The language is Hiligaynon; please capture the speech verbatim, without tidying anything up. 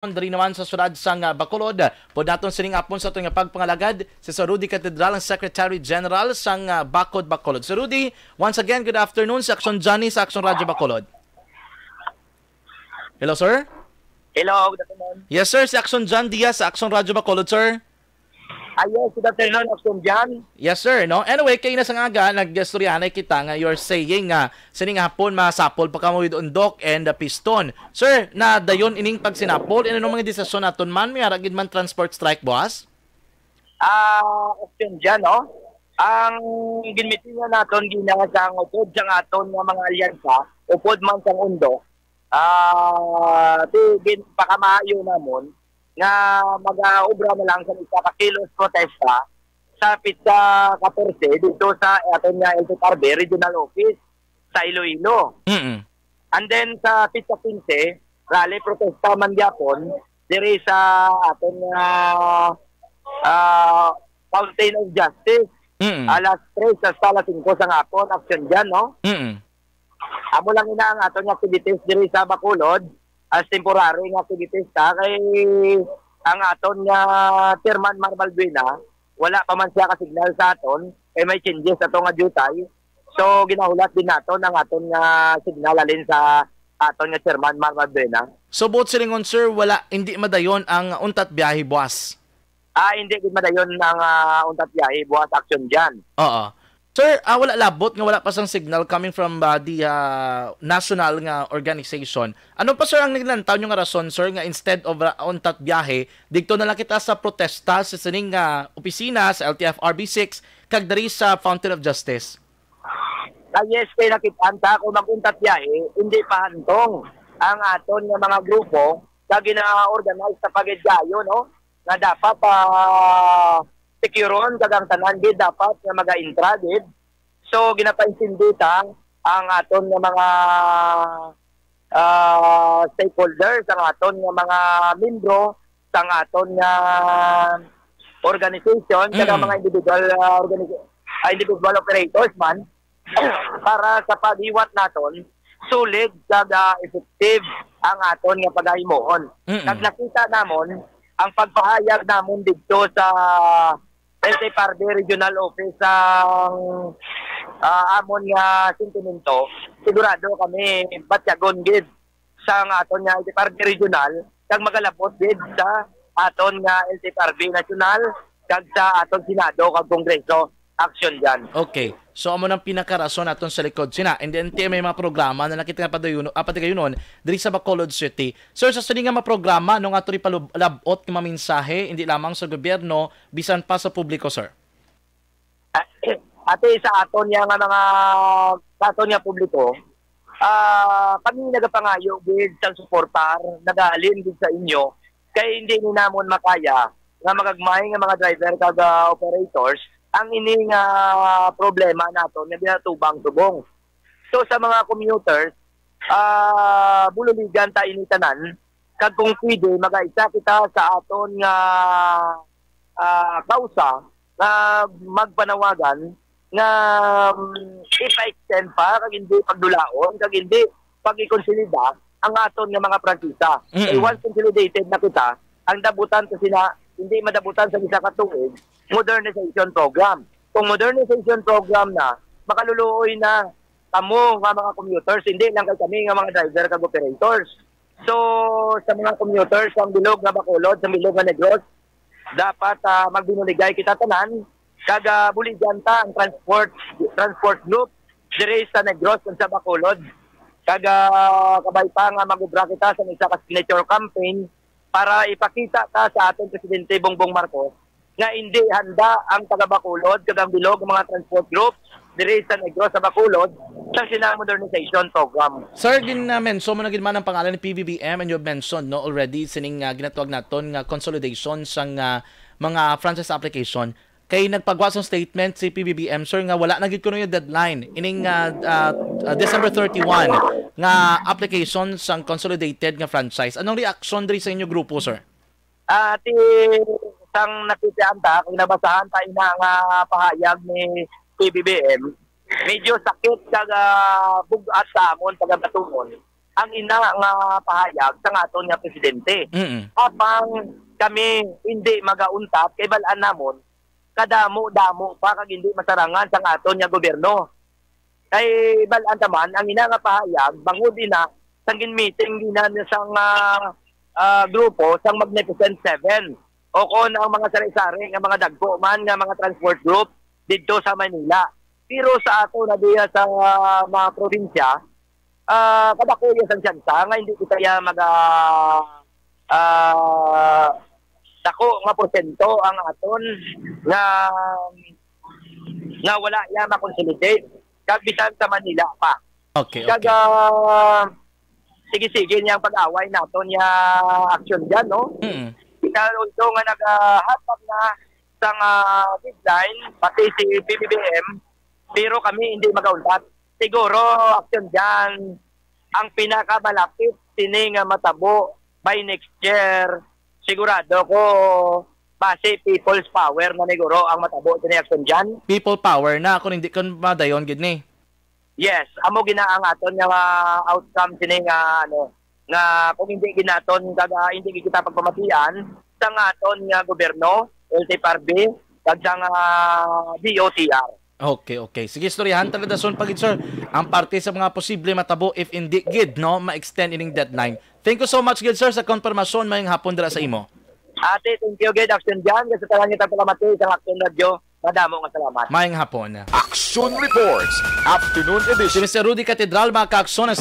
diri naman sa siyudad sang, ah, Bacolod. Pod naton sining hapon sa aton nga pagpangalagad si Sir Rudy Catedral, ang Secretary General sang, ah, Bakod Bacolod. Sir Rudy, once again, good afternoon. Si Action Johnny sa Action Radio Bacolod. Hello, sir? Hello, good afternoon. Yes, sir. Si Action John Diaz sa Action Radio Bacolod, sir. Ah, yes, good afternoon, Action John. Yes, sir. No? Anyway, kay na sa nga aga, nagistoryahanay kita nga you're saying nga sining hapon masapol pa kamo with Undok and the Piston. Sir, na dayon ining pagsinapol, ano mga desisyon naton man, may ara gid man transport strike, boss? Ah, Action John, no? Ang ginmitingan naton gina sa utod sang aton nga mga alyansa, upod man sang Undok, ah, ti-, gin-, pakamaayo namon nga mag-aobra na lang sa isa ka kilos protesta sa petsa katorse dito sa aton nga L T F R B Regional Office sa Iloilo. Mm. And then sa petsa kinse, rally protesta man gyapon diri sa aton nga, ah, Fountain of Justice. Mm. Alas tres hasta alas singko sa hapon, Action John, no? Mm. Amo lang ina ang aton nga activities diri sa Bacolod, as temporary nga activities ta, kay ang aton nga chairman Mar Balduena, wala pa man siya ka-signal sa aton, kay may changes ato nga jutay. So, ginahulat din naton ang aton nga signal halin sa aton nga chairman Mar Balduena. So, buot silingon, sir, wala, hindi madayon ang untat biyahe buwas? Ah, hindi gid madayon ang, ah, untat biyahe buwas, Action John. Oo. Sir, ah, wala labot nga wala pa sang signal coming from, ah, the, ah, national nga organization. Ano pa, sir, ang naglantaw nyo nga rason, sir, nga instead of, ah, untat biyahe, didto na lang kita sa protesta sa sining nga opisina sa L T F R B six kag diri sa Fountain of Justice? Ah, yes, kay nakit-an ta kung mag-untat biyahe, hindi pa hantong ang aton nga mga grupo nga gina-organize sa pagidgayo, no? Nga dapat, ah, securon kag ang tanan gid dapat nga maga-intra gid. So, ginapaintindi ta ang aton nga mga, ah, stakeholders, ang aton nga mga membro, sang aton nga organization, kag ang Mm. mga individual, ah, organi-, ah, individual operators man, para sa paghiwat naton, sulig kag, ah, effective ang aton nga pagahimuon. Mm. Kag nakita namon ang pagpahayag namon didto sa L T F R B Regional Office sang, ah, amon nga sentimento, sigurado kami batyagon gid sang aton nga L T F R B Regional kag magalabot gid sa aton nga L T F R B National kag sa aton Senado kag Kongreso. Action dyan. Okay. So, amo nang pinakarason naton sa likod sina. And then, ti may mga programa na nakita nga padayuno-, ah, patigayunon diri sa Bacolod City. Sir, sa sini nga mga programa, ano nga ato ipalab-, labot nga mga mensahe, hindi lamang sa gobyerno, bisan pa sa publiko, sir? Ati sa aton nga, nga mga, sa aton nga publiko, ah, kami nagapangayo gid sang suportar, nagahalin gid sa inyo, kay hindi ni namon makaya nga magagmay nga mga driver kag, ah, operators ang ini nga problema naton nga ginatubang subong. So, sa mga commuters, ah, bululigan ta ini tanan, kag kung pwede, magaisa kita sa aton nga, ah, kausa nga magpanawagan nga, um, ipa-extend pa kag hindi pagdulaon kag hindi pag-ikonsolida ang aton nga mga prangkisa. Mm-mm. Kay once consolidated na kita, ang dabutan sa sina, hindi madabutan sa isa ka tuig, modernization program. Kung modernization program na, makaluluoy na kamo nga mga commuters, hindi lang kay kami nga mga driver kag operators. So, sa mga commuters, sa bilog nga Bacolod, sa bilog nga Negros, dapat, ah, magbinuligay kita tanan, kag, ah, buligan ta ang transport, transport loop diri sa Negros ug sa Bacolod. Kag, ah, kabay pa nga mag-ubra kita sa isa ka signature campaign para ipakita ta sa aton Presidente Bongbong Marcos nga hindi handa ang taga Bacolod kag ang bilog nga mga transport groups diri sa Negros sa Bacolod sa sina modernization program. Sir, gin-, ah, mention mo na gid man ang pangalan ni P B B M, and you have mentioned, no, already sining, ah, ginatawag naton nga consolidation sang, ah, mga franchise application. Kay nagpagawa sang statement si P B B M, sir, nga wala na gid kuno yung deadline ining, ah, ah, ah, December thirty-one nga application sang consolidated nga franchise. Anong reaction diri sa inyo grupo, sir? Ah, ti, sang nakitian ta, kung nabasahan ta ina nga pahayag ni P B B M, medyo sakit kag, ah, bug-at sa amon, taga Batungon, ang ina nga pahayag sa aton nga presidente. Mm. Apang kami hindi magauntat kay bal-an namon kadamo-damo pa kag hindi masarangan sa aton nga gobyerno. Kay bal-an ta man ang ina nga pahayag bangod ina sang ginmeeting gina sang ah, ah, grupo sang Magnificent Seven o kon ang mga sari-sari nga mga dagko man nga mga transport group didto sa Manila. Pero sa ato na diya sa mga probinsya, ah, kadako iya sang tsansa nga hindi kita ya maga ah, dako nga porsyento ang aton nga nga wala ya ma-consolidate kag bisan sa Manila pa. Okay, Kag okay. ah, sige-sige niya ang pag-away naton niya action diyan, no? Mm. Kita also nga naghatag na sa nga deadline pati si P B B M, pero kami hindi magauntat. Siguro action diyan ang pinakamalapit sini nga matabo by next year. Sigurado ko base People's Power na niguro ang matabo sini action diyan. People power na kung hindi kon madayon gid ni. Yes, amo gina ang aton nga outcome sini nga ano nga kung hindi ginaton kag ah, hindi kita pagpamatian sa nga aton nga gobyerno, L T F R B, kag sa nga D O T R. Okay, okay. Sige, istoryahan ta na dason pa gid, sir. Ang parte sa mga posible matabo if hindi gid, no, ma-extend ining deadline. Thank you so much gid, sir, sa konfirmasyon. Mayong hapon dira sa imo. Ate, thank you gid, Action Jan. Sa tanan nga taga-palamati sa Action Radio, madamo nga salamat. Mayong hapon. Action Reports, Afternoon Si Edition. Mister Rudy Catedral, mga ka-aksyon, ang